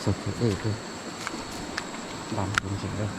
Txog puag dej tuaj, ntas ntses lawm.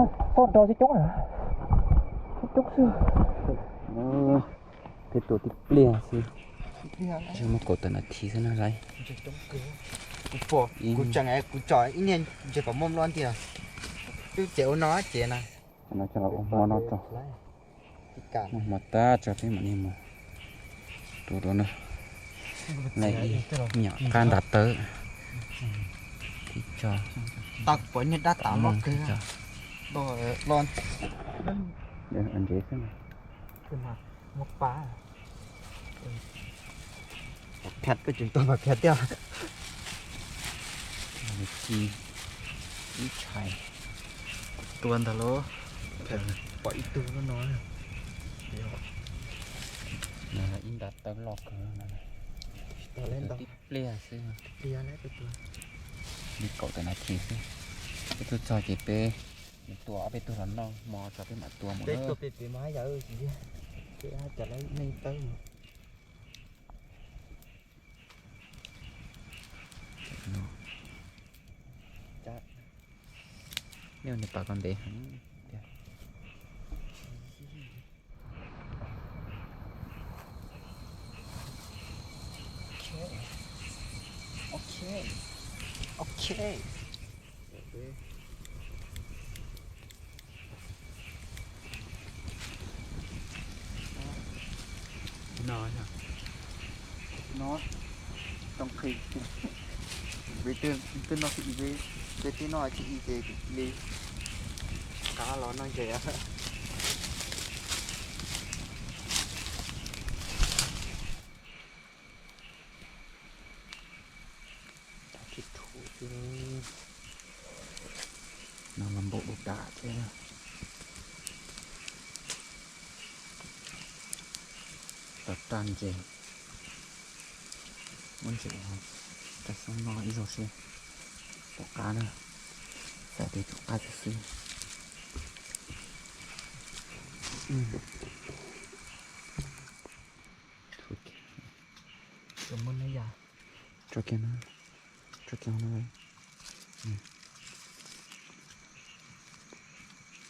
Tsis coob, tsis coob na. Tsis coob xwb. Peb tua tib pliag xwb, tsuas muaj kaum tawm nas this xwb na lawm. Kuv tseem, kuv tsom ib niag ntses kom muaj nplooj tiag. Twb ces ua no ces na. Cov no coj los ua hmo noj tso. Muaj hmo tag tso peb mam li mus tua dua na. Lawm ib nyuam qab ntas tawb. Tib co. Tau pom niag dab tas loj kawg. Ntses xwb. Phaj, koj tseem tua mas phaj tiag. Ci ib tshais. Tua ntag lauj. Pom ib tug no. Ib ntas tawb loj kawg. Tib pliag xwb. Li kaum tawm nas this xwb. Peb tuaj txog ces peb mus tua ob peb tug los noj hmo tso peb mam tua mus na. Nej ua niag pam ko ntev heev tiag. Ok. Ok. Ok. No, no, too qhis. Vim twb no tsis i, vim twb no tsis i ces li qab los noj ntses. No los npaum ub tas thiab. Tau raj ntses, muab ntses rau xyoob noj ib zaug seb puas qab na. Xav tias tsum qab xwb xwb. Tso kiag no, tso kiag no.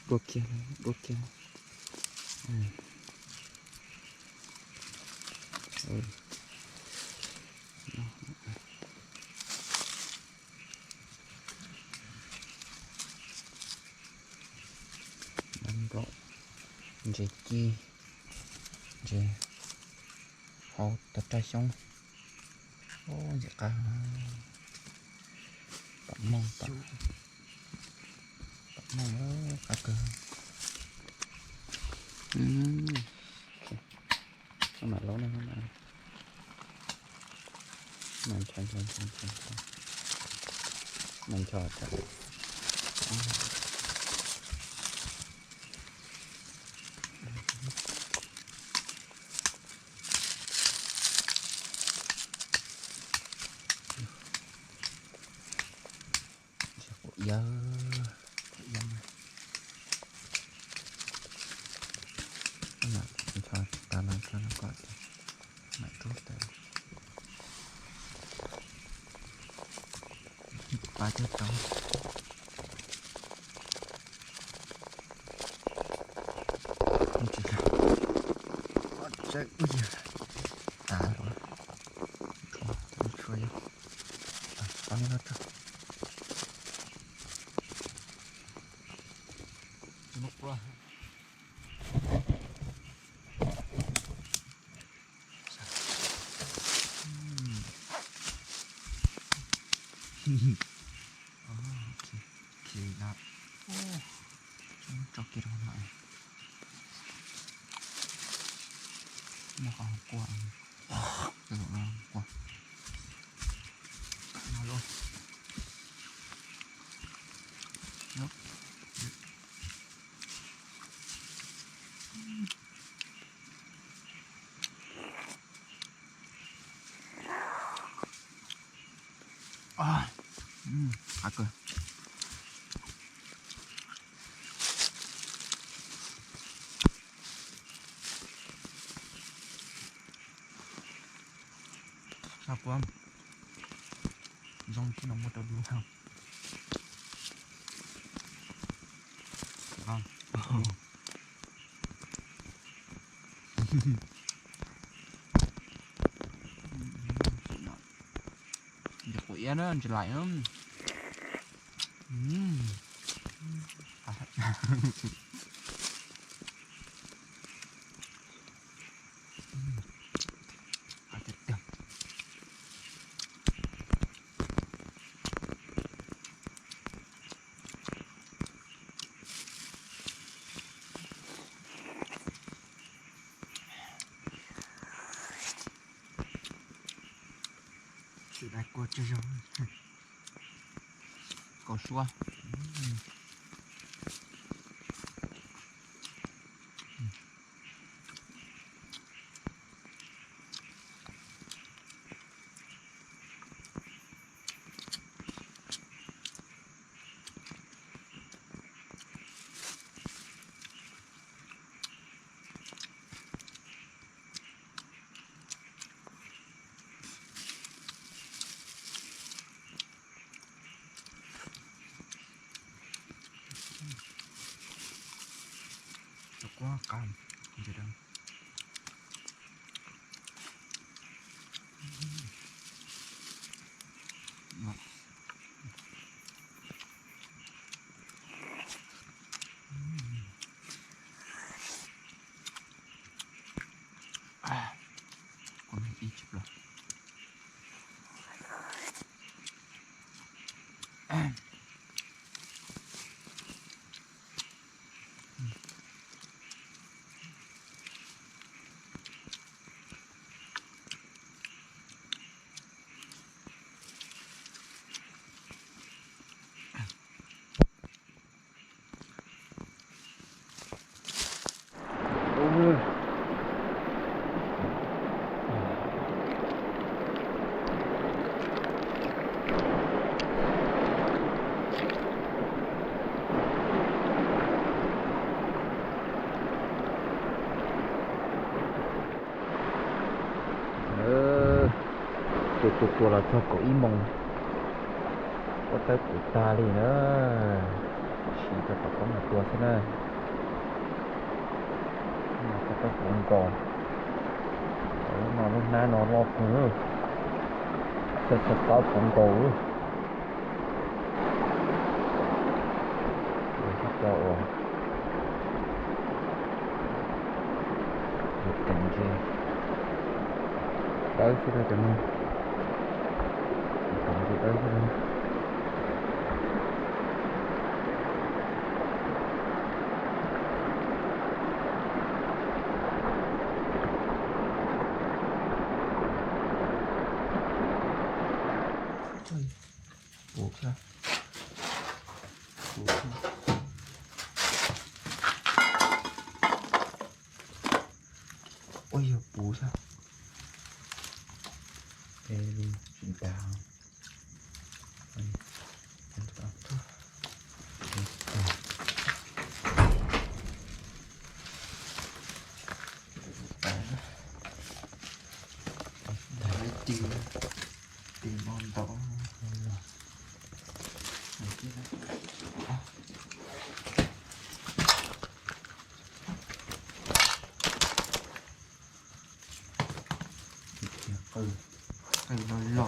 Dua kiag, dua kiag. Nplaum, ntses ci, ntses hau tag raj xyoob. Ntxim qab, pom mooj, pom mooj, qab kawg. Mam laub na, mam ncho, ncho, ncho, ncho, ncho, ncho. Ntses quav iab, quav iab na. Ncho tas los ncho no kom mam rub tas. Pab cog tau. Tsis, ua yog tas lawm. Tsuav yog, pab no tso. Khi no, tso kiag rau no. Muaj qhov quaj, quaj no luaj. Qab kawg. Sab puab zoo tsis no muab rau dub. Ntses quav iab na, ntses laim na. Tsis dai kua tsawg zog. Kaus suab. Rau kuab qab ntses dawb. Kuv ib tsis plaws. Ces tua tua los txog kaum ib moos, ua tawb puv tag li na. Siv rau tom qoob mus tua xwb na. Ua tawb puv nkaus. Lub no lub hnab no loj kawg, txhais txhais qab puv nkaus. Cov uas teem ntses dawb xwb na cov no, teem ntses dawb xwb na. Puv thiab. Puv thiab. Ua yog puv thiab. Peb tsis dag. Tig, tig no ntau.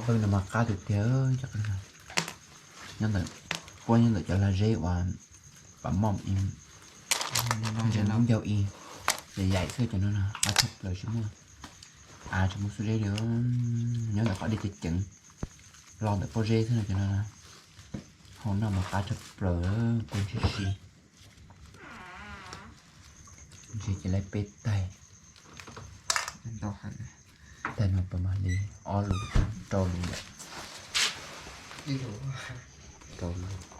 Qwj no mas qab tiag tiag. Nyob ntawm, puab nyob ntawm cov lag zeb uas pam mom ib, ntses ncauj ib, yaim yaim xwb cov no na, qab tshaj plaws tsis muaj av tsis muaj xub zeb li. Nyob ntawm qhov dej ceev ceev los ntawm pob zeb xwb no cov no na. Hau noj mas qab tshaj plaws, kua ntshiab si. Ntshe ces laib peb taig. Taig no puas mag li ob lus rau lus lawm. Rau lus.